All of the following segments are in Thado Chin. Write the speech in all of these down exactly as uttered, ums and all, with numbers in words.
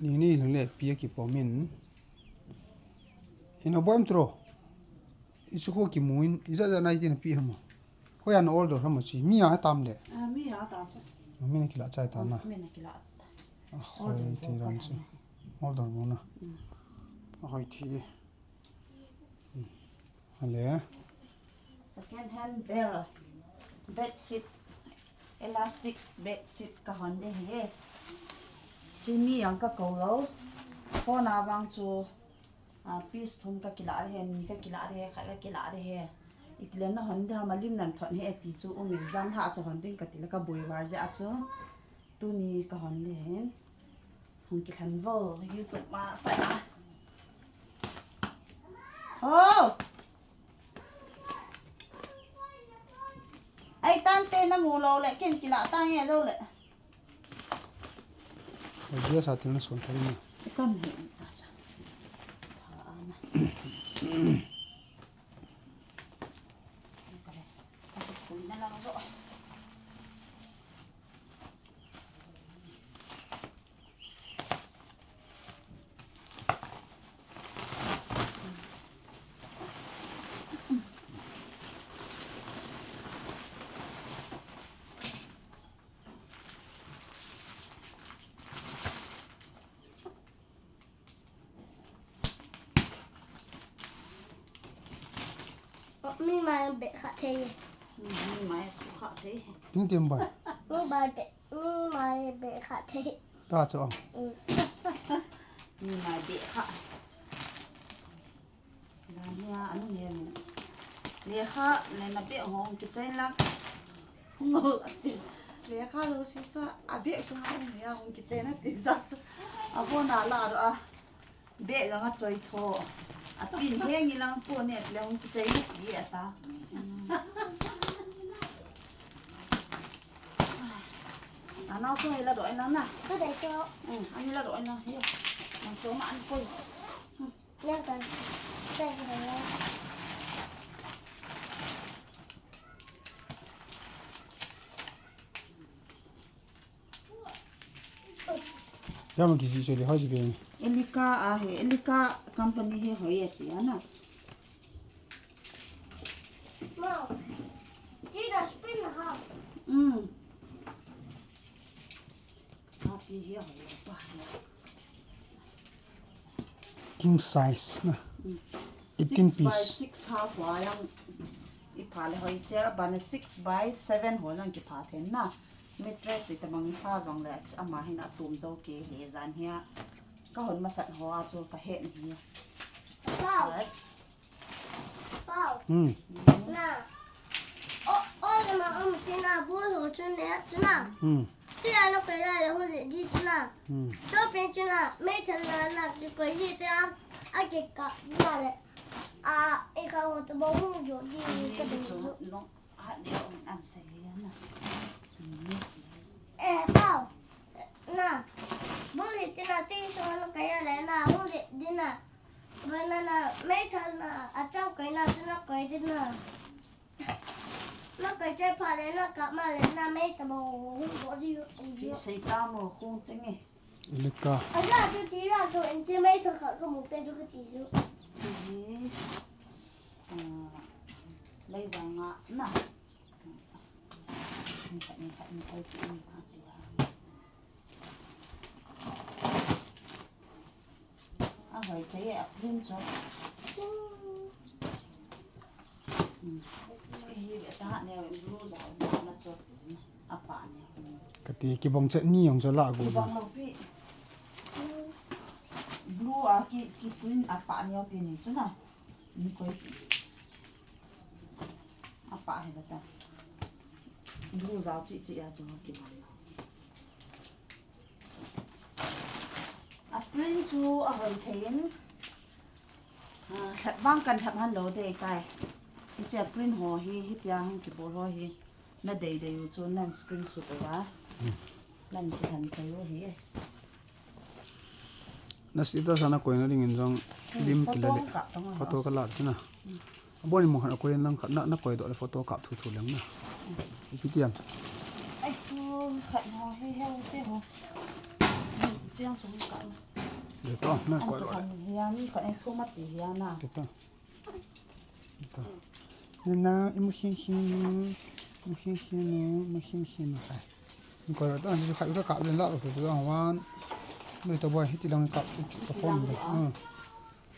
Ni ni lung le pi a kipomin. Ina boim tro. Isu ko kimuin, iza za nai tin pi hama. Ko ya na order hama chi. Mi a tam le. Ah, mi a ta cha. Mi na kila chai ta na. Mi na kila. A hoi ti ran chi. Order mo na. A hoi ti. Ale. Second hand barrel. Bed sheet. Elastic bed sheet ka hon de hi. Chini ang ka ko lo. Phone a vang chu, ah, piece thum ka kila de hi, ni ka kila de hi, khat ka kila de hi. Itile na hon de ha malim nan thon hi ti chu um in jan ha chu hon ding ka tile ka boi var je a chu. Tuni ka hon de hi. Hung kilhan vo, YouTube ma pa na. Oh! Ai, tante na mu lo le, ken kila ta nge lo le. Ai, dia sa til na son pa ni. Kan he ta cha. Ha, ana. Kale. Kale, kui na lang zo. Mi mai be kha thei. Mi mai su kha thei. Ting tem bai. Mi mai be, mi mai be kha thei. Ta cho. Mm. Mi mai be kha. Jan hia, anu hia min. Lekha, le na beh hong kichai lak. Ngo, ati. Lekha lo si cha, a beh sunga hong hia hong kichai na ti za cha. A bo na la ro a. Beh jang a choi tho. A pin heng ilang po ne, le hong kichai na ti ata. Ana ko hila do ina na. Ka dai to. Hmm, ani la do ina. Hia. Nang cho ma an koi. Hmm. Yama kisi soli hoji be. Elika a he, Elika company he hoi ati ana. Ma, see the spin ha. Hmm. King size na. Eighteen piece. Six by six half wa yang i pha le hoi se, ban six by seven ho jang ki pha then na. Mattress i tamang sa jong le ama hin a tum jo ke he jan hia. Ka hon masat ho a chu ka he ni. Wow. Pau. Hmm. Na. O, o le ma um tina bu lo chun le chun na. Hmm. Ti a lo kai la le hu le ji chun na. Hmm. To pen chun na, me chan na na ki ko ji te a, a ki ka na le. A, e ka ho to bo hu jo ji ka de jo. No, a ne o an se le na. Eh, pau. Na. Bu le tina ti so lo kai la le na hu le di na. Banana, mei thal na, a chang koi na, chu na koi din na. Na koi che pha le, na kap ma le, na mei ta bo, hung ko di, hung di. Sei ta mo, hung cheng e. Lika. A la chu ti la chu, en che mei thal kha ka mu pe chu ka ti chu. Ti. Ah, lei jang nga na. Ni khat, ni khat, ni khat, ni khat, ni khat. A hoi thei e, a print chu. Hmm. Hi ta ne blue jao na chu. A pa ne. Kati kibang chet ni jong chu la go. Kibang lo pi. Blue a ki, ki print a pa ne ti ni chu na. Ni koi. A pa he ta. Blue jao chi chi a chu kibang lo. A print chu a hoi thei in, ah, lhep vang kan lhep han lo dei tai. Hiche a print ho hi, hitia hung kibol ho hi. Na dei dei u chu nan screenshot uva. Hmm. Nan kihan thei u hi. Na status a na koina ding in jong, hmm, lim photo kila le. Ka tong photo ka la chu na. Hmm. Abon in mo khat a koi lang khat na, na koi doh le photo kap thu thu leng na. Ipi ti am. Ai chu khat ho he he u te ho. Chiang chung ka. Dito, na ko lo. Hian ka e thu mati hian a. Dito. Dito. Nana, imu hin hin, imu hin hin, imu hin hin. Ko lo ta, ju khai ka ka len la lo to wan. Dito boy, hiti lang ka ka phone.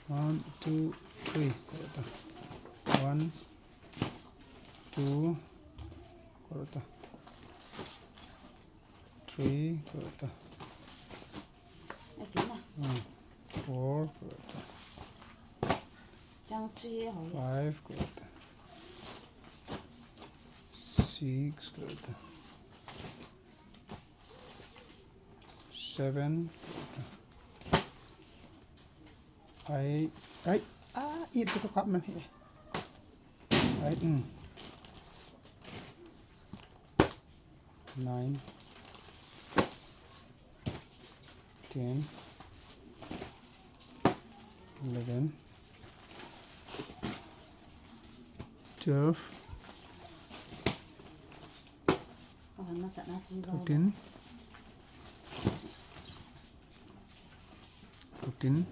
One, two, three. Ko lo ta. One, two, ko lo ta. Three, ko lo ta. Four, ko lo ta. Five, ko lo ta. Six, ko lo ta. Seven, ko lo ta. Ai, ai, ah, eight chu ka kap man hi. Ai, mm. Nine, ten, eleven, twelve, fourteen, fourteen,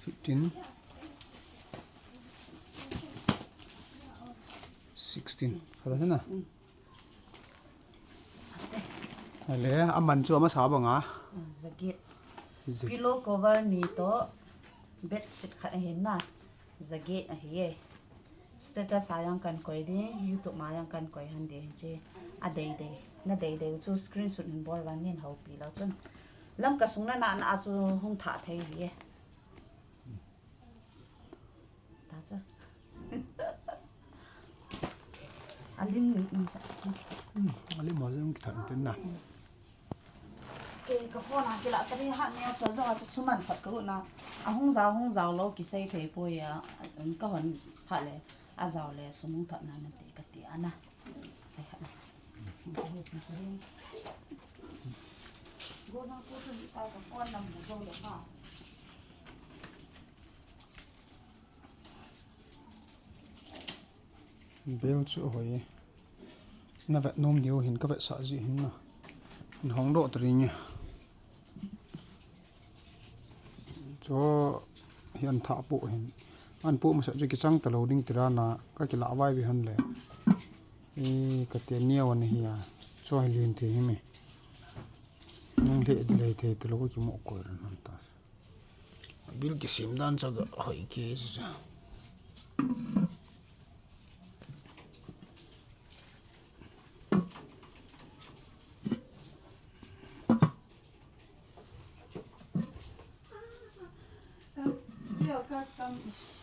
fifteen, sixteen. Khala na. Ale, aman chu amasa banga. Jacket. Jacket. Pillow cover ni to bedsheet khat ahin na. Jacket ahi e. Status a jong kan koi ding, YouTube a jong kan koi han ding chi. A dei dei. Na dei dei chu screenshot hin bol vang in houpi lo chun. Lamka sung na na na chu hung tha thei hi e. Ta cha. Alim ni. Hmm, alim mo jong kithan tin na. Ke ka phone a kila tari ha ne cha jo cha suman phat ka na. A hung jao, hung jao lo kisei thei poi a. Ka hon phat le. A jao le sum hung that na na te ka ti ana. Ai ha. Go na ko tu ni ta ka phone number jo le ha. Bel chu hoi. Na vet nom diu hin ka vetsah ji hin na. Hin hong doh tari nge. Chu hi an thah po hin. An po masa chu kichang ta lo ding tira na ka kila vai bi han le. E ka te nia wan hi a. Chu hi lin the hi me. Nang le le the te lo ki mo ko ran han ta. Bil kisim dan cha ga hoi ke cha.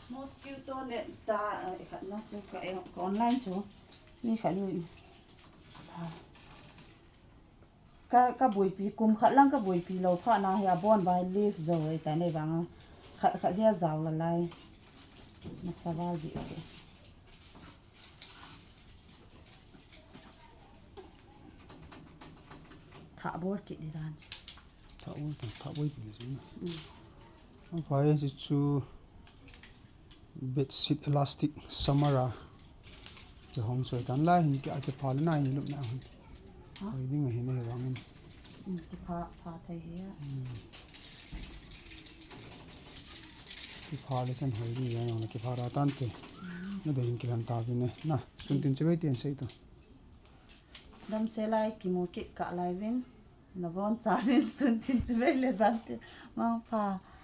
Mosquito net ta, eh, khat na chu ka, eh, ka online chu. Ni khat ni. Ka, ka buaipi, kum khat lang ka buaipi lo phat na hi a bon vai leaf zo e ta nei vang a. Khat khat hi a zau la lai. Masa val di se. Tha bol kit di dan. Tha bol, tha bol kit di se. Mm. Ang pai si chu. Bedsheet elastic summer a. Ki hong soi tan lai hin ki a kipha le na hin lup na hin. Ha? Hoi ding a hin a hi vang in. Mm, kipha, pha thei hi a. Mm. Kipha le chan hoi ding a, na kipha ra tan te. Mm. Na dei hin kilan ta vin e. Na, sun tin chibai tin sei to. Damsel a kimu kit kah lai vin. Na von cha vin sun tin chibai le jan tin. Mangpha.